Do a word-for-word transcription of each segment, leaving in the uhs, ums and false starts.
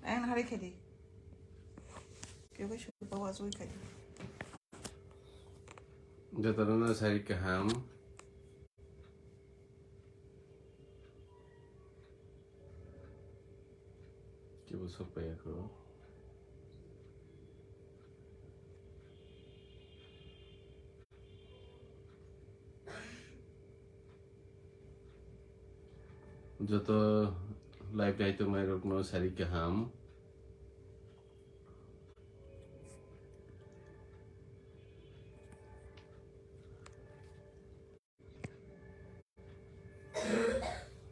Ang hari khaidi. Kebo supa wajui khaidi. Jotono sari kaham. Kebo sopaya ko. Joto live nai tongnai rokno sari kaham.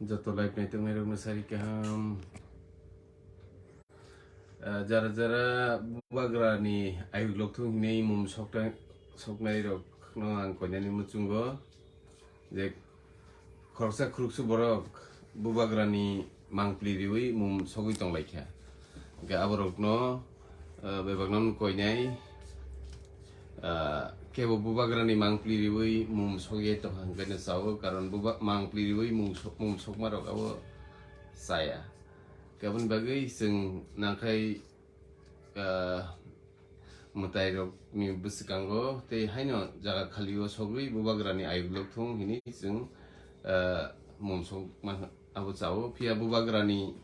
Joto live nai tongnai rokno sari kaham. Ah, jara jara bubagra ni ayuk lokthung hinwi mum sokta-, soknai rokno ang koinani muchungo je khoroksa khuruksu borok bubagra ni mangpli riwi mum sogwi tong lai kha. Hwnkhe aborokno, ah, bebakno koinai, ah, kebo bubagra ni mangpli riwi mum sogwi tong kha hwnkhe no sao, karon buba-, mangpli riwi mum sok-, mum sokma rok abo chaya. Khe aboni bagwi chwng nangkhai, ah, mwtai rok ni bwswkango tei haino jaga khali o sogwi bubagra ni ayuk lokthung hini chwng, ah, mum sokma abo chao. Phiya bubagra ni,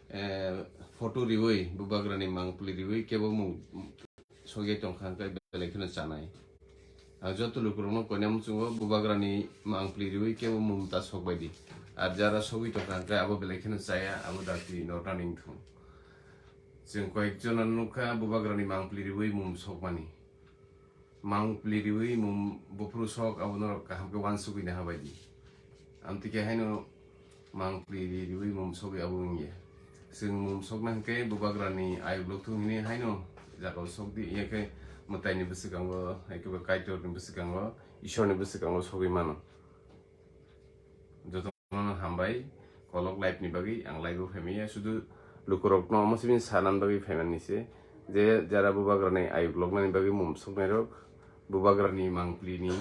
eh, photo riwi, bubagra ni mangpli riwi kebo mung sogwi tong kha hwnkhe belai kheno chanai. Ang joto lukurokno koina muchungo bubagra ni mangpli riwi kebo mum ta sokbai di. Ar jara sogwi tong kha hwnkhe abo belai kheno chaya, abo dakti no running thung. Chwng koyek jona nukha bubagra ni mangpli riwi mum sokmani. Mangpli riwi mum buphuru sok abo norok kaham khe uansugwi naha bai di. Amtwi khe haino mangpli ri riwi mum sogwi abo wngya. Chwng mum sokna hwnkhe bubagra ni ayuk lokthung hini haino jaga o sok di, iya khe mwtai ni bwswkango, hai khe bo Kaitor ni bwswkango, Ishwar ni bwswkango sogwi mano. Joto no hambai, kolok live ni bagwi ang live o phaimaya, sudu lukurokno omo simi sanan bagwi phaimani se, je jara bubagrani ayuk loknani bagwi mum soknairok, bubagrani mangpli ni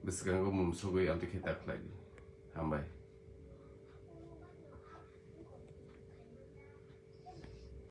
bwskango mum sogwi amtwi khe ta khlai di. Hambai.